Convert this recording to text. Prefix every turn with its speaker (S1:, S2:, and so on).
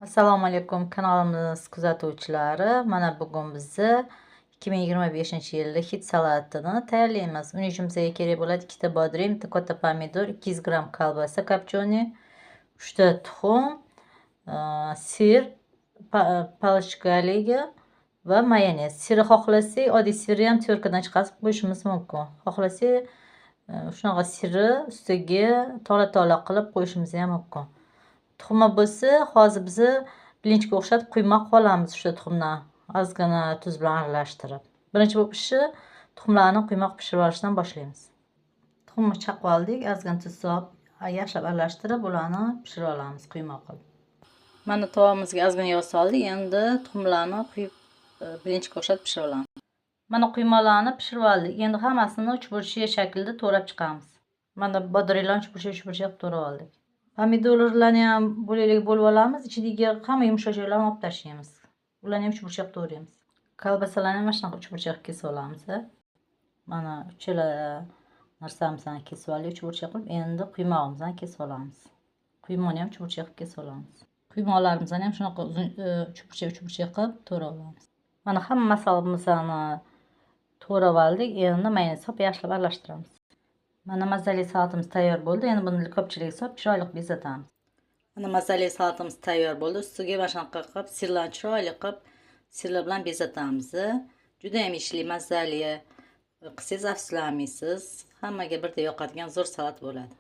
S1: Assalomu alaykum kanalimiz kuzatuvchilari. Mana bugun bizni 2025-yilda hid salatini tayyorlaymiz. Uning uchun bizga kerak bo'ladi 2 ta bodring, 1 ta katta pomidor, 200 gramm kolbasa копченый, 3 ta tuxum, сыр палочка ligi va mayonez. Сыр ni xohlasak, oddiy сыр ni ham тёрка dan chiqarib qo'yishimiz mumkin. Xohlasak, shunaqa сыр ni ustiga tola-tola qilib qo'yishimiz ham mumkin. Tuxumi bo'lsa, hozir bizni блинчик ka o'xshatib quymoq qilamiz o'sha tuxumdan, ozgina tuz bilan aralashtirib. Birinchi bo'lib ishi tuxumlarni quymoq pishirib olishdan boshlaymiz. Tuxumni chaqib oldik, ozgina tuz solib, yaxshilab aralashtirib, ularni pishirib olamiz quymoq qilib. Mana tovamizga ozgina yog' soldik, endi tuxumlarni quyib блинчик ka o'xshatib pishirib olamiz. Mana quymoqlarni pishirib oldik. Endi hammasini uchburchak shaklida to'g'rab chiqamiz. Mana bodringlarni uchburchak uchburchak qilib to'g'rab oldik. Pomidorlarni ham bo'lak bo'lib olamiz, ichidagi hamma yumshoq joylarini olib tashlaymiz. Ularni ham uchburchak to'g'raymiz. Kolbasalarni ham mana shunaqa uchburchak kesib olamiz. Mana uchala narsamizni kesib oldik uchburchak qilib, endi quymog'imizni kesib olamiz. Quymoqni ham uchburchak qilib kesib olamiz. Quymoqlarimizni ham shunaqa uzun uchburchak uchburchak qilib to'g'rab olamiz. Mana hamma masalamizni to'g'rab oldik. Endi mayonez solib yaxshilab aralashtiramiz. Mana mazali salatimiz tayyor bo'ldi. Endi buni ko'pchilikka solib chiroyli qilib bezatamiz. Mana mazali salatimiz tayyor bo'ldi. Ustiga mana shunaqa qilib сыр larni chiroyli qilib сыр lar bilan bezatamiz. Juda ham ishli, mazali qilsangiz afsuslanmaysiz. Hammaga birdek yoqadigan zo'r salat bo'ladi.